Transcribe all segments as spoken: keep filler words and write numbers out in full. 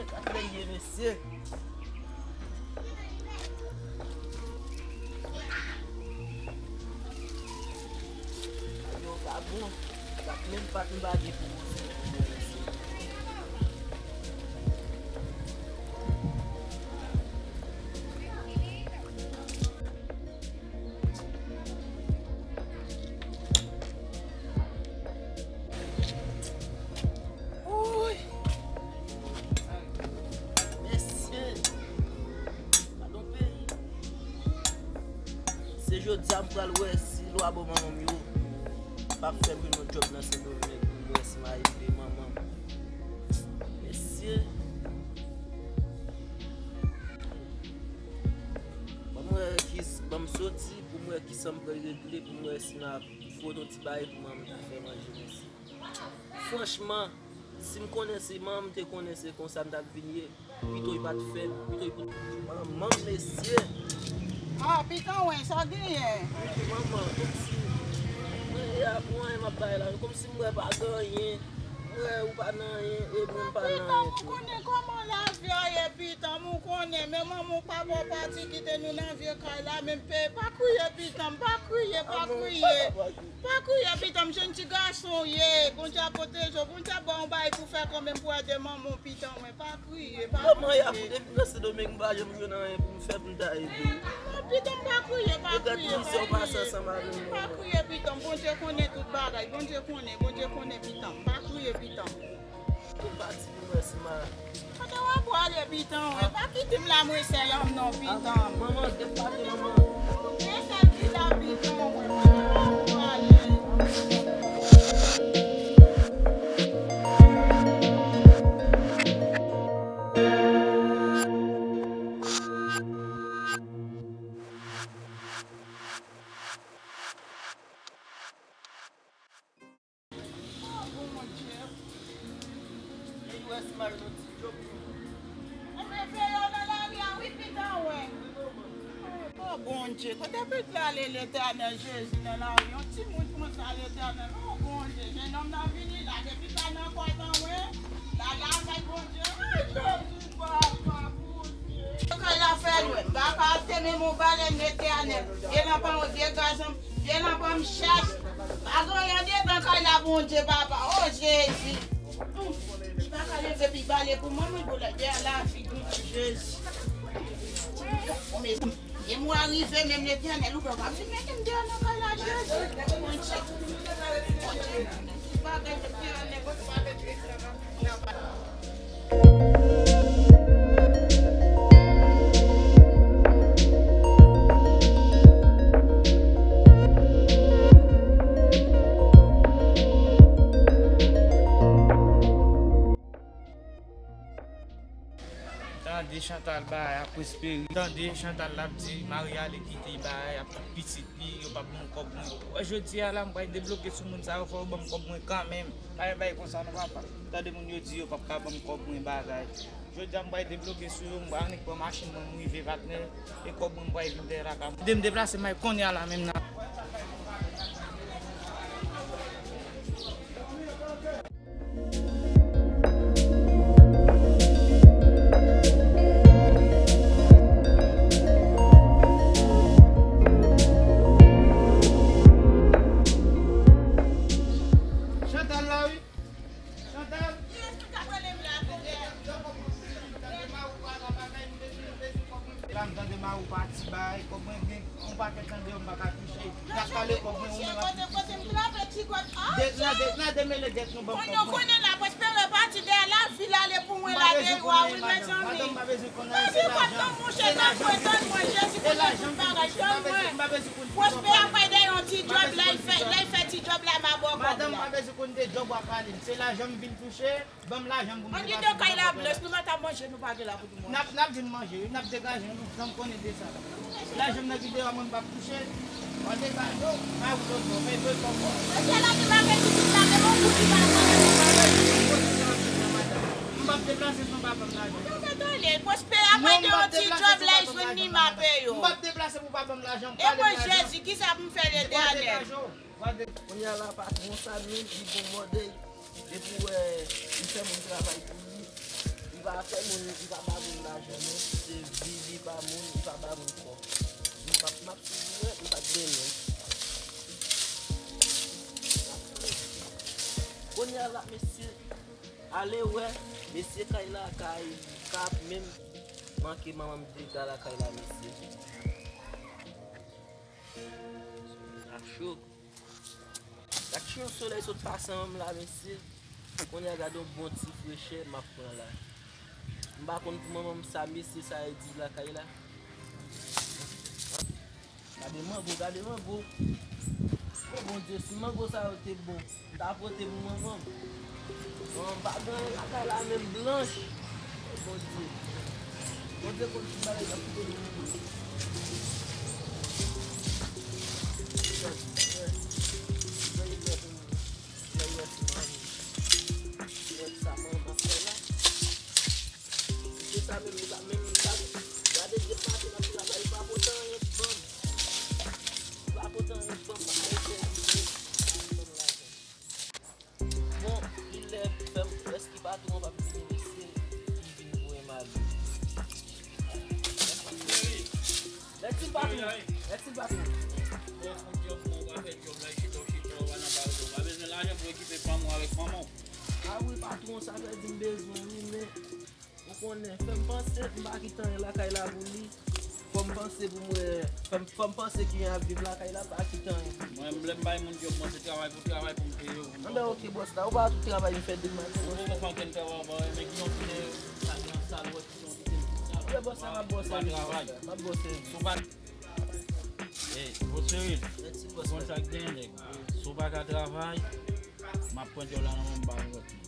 Sa fè l ye, mesye. Yo, pa bon. Sa menm pa t m pa gen pou mwen, mesye. Wouy! Mesye! Gadon peyi. Se jodi a m pral wè si lwa bò manman m yo p ap fè m jwenn yon djòb nan Sendomeng pou m wè si m a ede manman m. Mesye! Ban m wè ki, ban m soti pou m wè kisa m pral regle, pou m wè si m a fwote yon ti bagay pou manman m ta fè manje, mesye. Franchman, si m konnen se manman m te konnen se konsa m t ap vin ye, pito li pa t fè l, pito li pou manman m, mesye. Ah, pitan wen, sa genyen? Wi, manman, kòmsi mwen, e a pou anyen m ap bay la, kòmsi m wè pa gen anyen. Frè, ou pa nan anyen, e mwen m pa nan anyen tou. Pitan, ou konnen kòman lavi a ye, pitan, ou konnen, men manman ou papa w pati kite nou nan vye kay la, men pe, pa kriye, pitan, pa kriye, pa kriye. Pa kriye, pitan, m jwenn ti gason w ye, Bondye ap pwoteje w, Bondye ap ba w yon bagay pou fè kanmenm pou ede manman w, pitan, mwen, pa kriye, pa kriye. Kòman y ap, depi nan Sendomeng m pa janm jwenn anyen pou m fè pou m ta ede w. Non, pitan, pa kriye, pa kriye, pa kriye. Regarde mizè w pase ansanm avè m. Pa kriye, pitan, Bondye konnen tout bagay, Bondye konnen, Bondye konnen, pitan, pa kriye, pitan. Tou pati pou mwen, si ma. Kote w ap prale, pitan, wi? Pa kite m la, mwen sèl an m non, pitan. Manman, depase, manman. Mwen sèl ki la, pitan, wi. Kote w ap prale? Oh, Bondye. Mwen veye w nan lari a, wi, pitan, wi. Oh, Bondye. Kote pitit la ale, Letènèl Jezi, nan lari? Yon timoun konsa, Letènèl. Oh, Bondye. Jennonm nan vini la, depi pa nan kòt an, wi. La, la, avèk Bondye. Ay, Jezi, papa, Bondye. Kay la fè nwè. M pa ka achte menm yon balèn, Letènèl. Vye lanpan, vye gazon. Vye lanpan m chèch. Pa gen anyen dedan kay la, Bondye, papa. Oh, Jezi. Li pa ka leve pi bale pou mwen, mwen, pou lè dèyè lavi, Bondye, Jezi. Mezanmi, e mwa rive, menm Letènèl, ou pa ka vin mete m deyò nan kay la, Jezi. Bondye. Bondye. Ti bagay, Letènèl, Bondye, pa mete m nan kay la. Tande Chantal bagay ap espere. Tande Chantal l ap di Maria ale kite bagay ap tout pitit li, yo p ap ban m kòb mwen. Wè, jodi a la, m pral debloke sou moun sa yo, fò yo ban m kòb mwen kanmenm. Pa gen bagay konsa non, papa. Tande moun yo di yo p ap ka ban m kòb mwen bagay. Jodi a, m pral debloke sou yo, m pral annik pran machin mwen, m rive, patnè, e kòb mwen, m pral vin dèyè lakay mwen. Ede m deplase, m al kounye a la menm nan. Chantal la, wi. Chantal. La, m tande Mawou pati bay kòb mwen, gen yon pakèt nan deyò m pa ka touche. N ap pale kòb mwen, ou menm ap. Kote, kote m trape ti kòb? Ah, de, nan de, nan demele dèt nou ban m kòb mwen. Konnen la, Pwospere pati dèyè lavi l ale pou mwen la, deyò a, wi, mezanmi. Madanm, m pa bezwen konnen, se lajan. Tann mwen, tann mwen, Jezi konnen tout bagay, tann mwen. Pwospere ap bay dèyè yon ti djòb, la, l fè, la, l fè ti djòb la, m a ba w kòb la. Madanm, m pa bezwen konn de djòb w ap pale. Se lajan m vin touche. Ban m lajan m pou m depase. Ann kite kay la blanch, nou pa ta manje, nou pa gen la pou nou manje. N ap, n ap vin manje, wi, n ap degaje, nou janm konnen de sa. Lajan m nan ki deyò a, mwen m p ap touche. An degaje w, pa ou lòt bò, men bezwen ankò. Mesye la ki pa gen pitit la, gen yon bout ki pa konnen. M p ap deplase san pa ban m lajan. Yo mèt ale, Pwospè ap bay de yon ti djòb la, l jwenn li m a peye w. M p ap deplase pou pa ban m lajan, m pale m lajan. E mwen, Jezi, kisa pou m fè, Letènèl? Kounye a la, patwon sa menm, li bon mòde. Depi w wè li fè moun travay pou li, li Pa fè moun, m pa ba moun lajan, non. Se vi, vi pa moun, m pa ba moun kòb. M p ap, m ap sou dirèk, m p ap benyen. Kounye a la, mesye, ale wè, mesye kay la, kay, ka ap menm manke manman m de ta lakay la, mesye. Ap cho. Gad yon solèy sot pase anba m la, mesye. Kounye a gad yon bon ti frechè m ap pran la. M pa konn pou manman m sa, mesye, sa e di lakay la. Gade mango, gade mango. O Bondye, si mango sa yo te bon, m ta pote pou manman m. Manman m pa gen anyen lakay la, menm blanch. O Bondye. Bondye konn tout bagay k ap fè. Lè w wè sa manman fè la. Se sa menm, li pa menm, li pa gade depi maten nan travay, li pa pote anyen ban m. Li pa pote anyen ban m, pa pote anyen ban m. Bon, li lè fè m, èske patwon an p ap vini, mesye, li vin voye m ale. Mèsi, patwon. Mèsi, patwon. Bon, pou djòb mwen, w pa fè djòb la, chita w chita, w pa nan pale, w pa bezwen lajan pou okipe fanmi w avèk manman w. A wi, patwon, sa fè di m bezwen, wi, men ou konnen, fè m panse, m pa kite anyen lakay la pou li. Fò m panse pou m wè, fò m, fò m panse kijan ap viv lakay la, pa kite anyen pou li. Mwen, lè m bay moun djòb, mwen, se travay pou travay pou m peye yo. Anben, oke, bòs la, ou pa tou travay, m fè de mal. Ou poko fè ankenn travay, ou pa wè, men kijan w tounen, sa gen sal, wè, kijan w kite l sal. Oke, bòs la, m ap bòse, m ap bòse. Sou pa Ey, Roseline, mèsi, bòs la. Konn sa k genyen, nèg. Si w pa ka travay, m ap pran djòb la nan men w, m ba w lòt moun.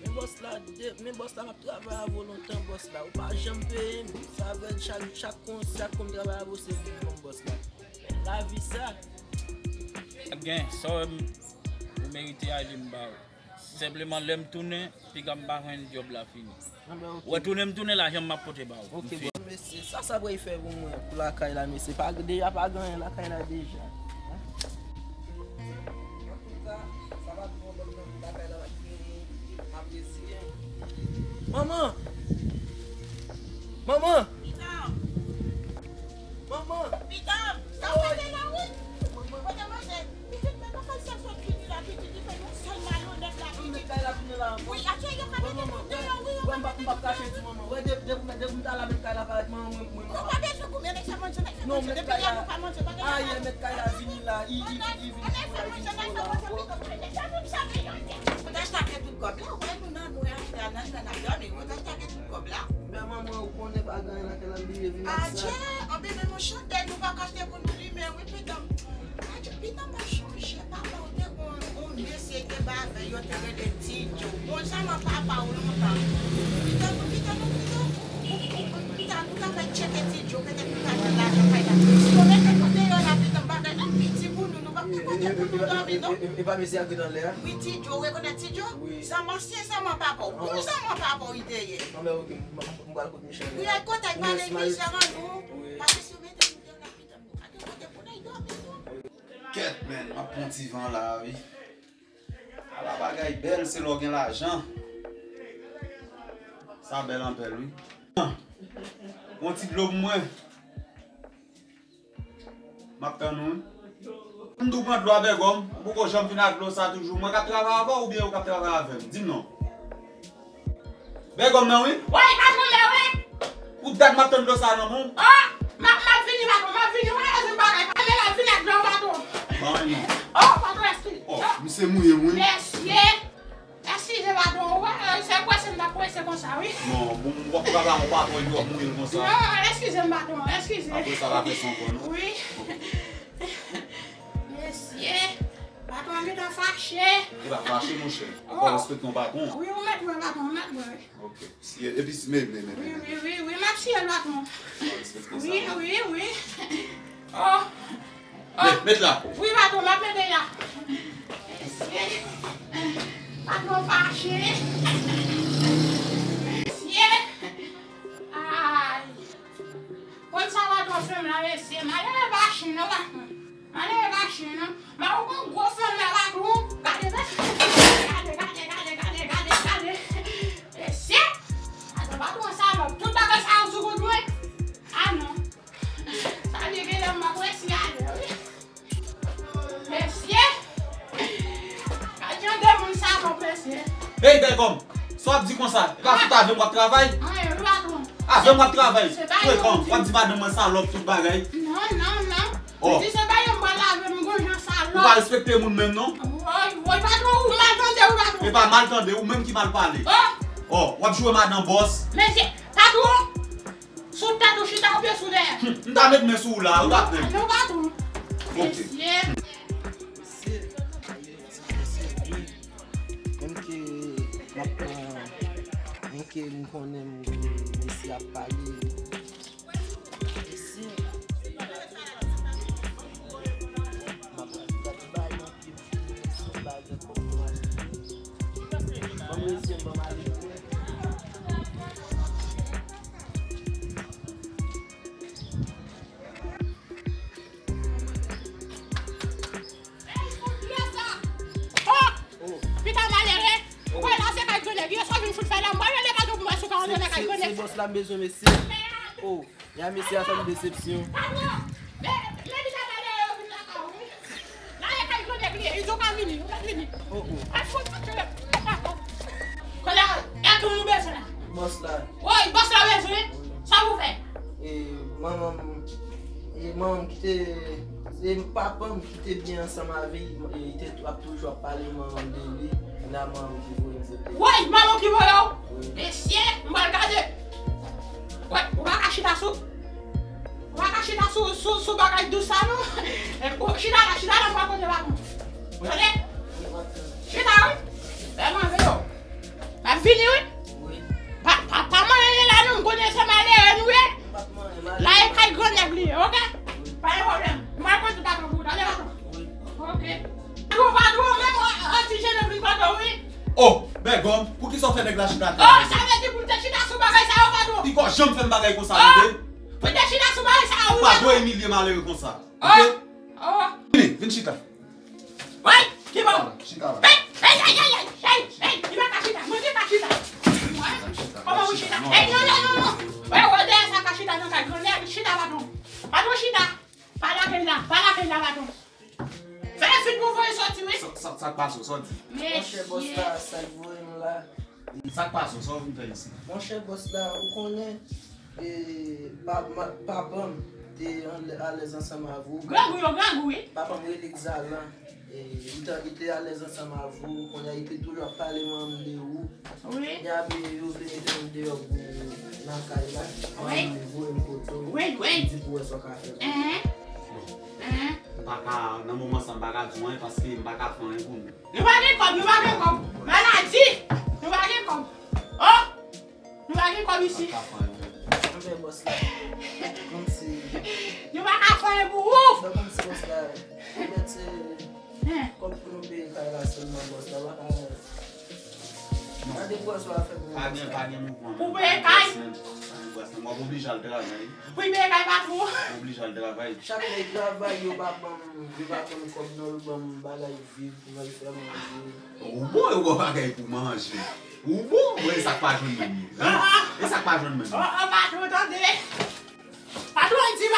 Men bòs la, de, men bòs la, m ap travay avè w lontan, bòs la. Ou pa janm peye m. Sa fè chak, chak kon, chak kon m travay avè w, se pou m, bòs la. Men lavi sa. Gen, sa w wè m, ou merite ale, m ba w. Senpleman, lè m tounen, piga m pa jwenn djòb la fini. Anben, oke. Wè, tounen m tounen, lajan m ap pote ba w. Oke, bon, mesye, sa, sa pral fè pou mwen, pou lakay la, mesye. Pa, deja pa gen anyen lakay la deja. Antouka, sa pa twò bon nan lakay la, pa gen, m ap reziyen. Manman! Manman! Manman! Pitit mwen pa fè sòt vini la, pitit, li fè yon sèl malonèt la, pitit. Wi, atè yo ka mete nou deyò, wi, yo ka mete nou deyò. Ou pa bezwen goumen, nèg sa manje, nèg sa manje, depi yè nou pa manje, bagay la pa bon. Ann al fè manje, ann al fè manje, pitit mwen, deja nou save yon tèt. Ou ta achte tout kòb la, ou wè nou nan, nou achte nan, nan, nan, dòmi, ou ta achte tout kòb la. Men manman, ou konnen pa gen anyen lakay la, m bliye vin ak sa. Adje, anben men yon chandèl nou pa ka achte pou nou limen, wi, pitit. Adje, pitit, mwen chonje, papa w te gon, gon mesye te bavè, yo te rele Ti Djo. Bon, sa mwen papa w lontan. Pitit, pitit, pitit, pitit, nou ta, nou ta fè tcheke Ti Djo, petèt nou ta jwenn lajan kay la. Si yo mete nou deyò la, pitit, bagay la piti pou nou, nou p ap gen kote pou nou dòmi, non. E, e, e, e pa mesye a k ret anlè a? Wi, Ti Djo, ou rekonèt Ti Djo? Wi. Zanmi ansyen zanmi papa w. Pou zanmi papa w li te ye. Anben, oke, m, m, m pral kot Michel. Wi, al kote l, pale mizè an nou. Wi. Paske si yo mete nou deyò la, pitit, nou pa gen kote pou n al dòmi, non. Kèt, men, m ap pran ti van la, wi. Ala bagay bèl, se lè w gen lajan. Sa bèl anpil, wi. Yon ti dlo pou mwen. M ap tann ou, wi. M tou pran dlo a Bègòm. Ou poko janm vin ak dlo sa toujou. Mwen k ap travay avè w oubyen ou k ap travay avè m? Di m non. Bègòm nan, wi. Wi, patwon, men wi. Pou dat m ap tann dlo sa nan men w. O, m ap, m ap vini, patwon, m ap vini. Ou pa bezwen bagay. Pa men la, vini ak dlo, patwon. Ban mwen non. O, patwon, eskize. O, misye mouye m, wi. Mesye. Eskize, patwon, ou wè, se prese m t ap prese konsa, wi. Non, bon, w ap travay, w pa twò, w ap mouye l konsa. Non, eskize m, patwon, eskize. Apre sa, pa fè sa ankò, non? Wi. Ok. Mesye, patwon an gentan fache. E pa fache, monchè. Ou fò respekte yon patwon. Wi, ou mèt mwen, patwon, ou mèt mwen, wi. Ok. Siye, epi si, men, men, men, men. Wi, wi, wi, wi, m ap siye l, patwon. Fò respekte sa, wi, wi, wi. O. Met, met la. Wi, patwon, m ap mete la. Mesye. Patwon fache. Mesye. Ay. Konn sa patwon fè m la, mesye. Malere pa chen non, patwon. Malere pa chen non. Ba ou gon gwo fanm la, patwon. Gade, gade, gade, gade. Mesye. Ey, bègòm, sa w ap di konsa? E pa fout avè m w ap travay? Anyen, wi, patwon. Avè m w ap travay? Se pa yon frekan, w ap di madanm mwen salòp, tout bagay. Non, non, non. Oh. Di se pa yon mwen lave m gon jan salòp. Ou pa respekte moun menm, non? Woy, woy, patwon, ou mal tande, wi, patwon. E pa mal tande, ou menm ki mal pale. Oh. Oh, w ap joure madan bòs. Mesye, patwon, sou tèt ou chita, ou pye sou dèyè. M ta met men sou ou la, ou t ap pran. Non, patwon. Ok. Mesye. Mesye, mesye, wi. Menm ke m ap pran, menm ke m konnen m, mesye ap pale. Mesye. M ap gade bay nan pye m, mesye, m pa gen kòb pou m achte. Ban m mesye, ban m ale. Oh! Pita malere! Ou kwè la se kay grenn nèg yo, sa w vin fout fè la? M pa rele patwon pou m wè si w ka rantre nan kay grenn nèg. Se bòs la m bezwen, mesye. Oh, ya mesye a fè m desepsyon. Patwon! Men, men pita malere yo vin lakay ou, wi. La e kay grenn nèg li ye, Izo ka vini, ou ka vini. Oh, oh. Al fout patwon. Kounye a, e tou nou bezwen la. Bòs la. Woy, bòs la bezwen? Sa pou fè? E manman m, e manman m ki te, e papa m ki te byen ansanm avè l, e li te tou, ap toujou ap pale manman m de li, kounye a manman m ki voye m kote. Woy, manman w ki voye w? Wi. Mesye, m pral gade. Woy, ou pa ka chita sou, ou pa ka chita sou, sou, sou bagay dous sa non. E, ou chita la, chita la, m pa kote pa non. Tande? Chita, wi. Fè manje yo. M ap vini, wi. Wi. Pa, pa, pa manyen la non, m konnen se malere nou ye. M ap manyen, malere. La e kay grann nèg li ye, oke? Wi. Pa gen pwoblèm. M al kontre patwon pou ou, tande patwon? Wi. Oke. Patwon, patwon, menm an, an ti jene vin kote w, wi. Oh, bègòm, poukisa w fè nèg la chita atè? Oh, sa vle di pou l te chita sou bagay sa yo, patwon? Li poko janm fè m bagay konsa, tande? Pou l te chita sou bagay sa yo, wi, patwon. Ou pa dwe imilye malere konsa, oke? Oh. Vini, vin chita. Woy, ki bò? Chita la. Hey, hey, hey, hey, hey, hey, hey, li pa ka chita. Mwen ki ka chita. Kòman ou chita? Hey, non, non, non, non. Woy, woy, dèyè sa ka chita nan kay grann nèg, chita, patwon. Patwon, chita. Pa lage l la, pa lage l la, patwon. Fè efò pou voye soti, wi. Sa, sa, sa k pase w, sa w di? Monchè, bòs la, sa k voye m la. Sa k pase w, sa w vin fè isi? Monchè, bòs la, ou konnen, e, pa, ma, papa m te anlè, alèz ansanm avè w. Grangou yo, grangou, wi. Papa m rele Xalan. E, li te, li te alèz ansanm avè w. Kounye a, li te toujou ap pale manman m de ou. Wi. Kounye a, men yo vle mete m deyò pou nan kay la. Wi. Manman m voye m kote w. Wi, wi. Di pou wè sa w ka fè pou mwen. Enhen. Enhen. M pa ka, nan moman sa, m pa ka di w anyen paske m pa ka fè anyen pou nou. Nou pa gen kòb, nou pa gen kòb. Maladi! Nou pa gen kòb. Oh! Nou pa gen kòb isi. Anben, bòs la. Kòmsi. Nou pa ka fè anyen pou ou. Anben, kòmsi bòs la. Anben, se kòb pou nou peye kay la sèlman, bòs la. Pa ka. Gade bòs la fè pou mwen. Pa gen, pa gen mouvman. Pou peye kay? Pa gen pwès, non. W ap oblije al travay. Pou peye kay patwon. W oblije al travay. Chak lè travay, yo pa ban m, yo pa ban m kòb, non, yo ban m bagay viv pou mwen fè manje. Ou bon, yo ba w bagay pou manje. Ou bon, bon, e sa k pa jwenn menm yo. E sa k pa jwenn menm yo. Oh, oh, patwon, tande. Patwon di m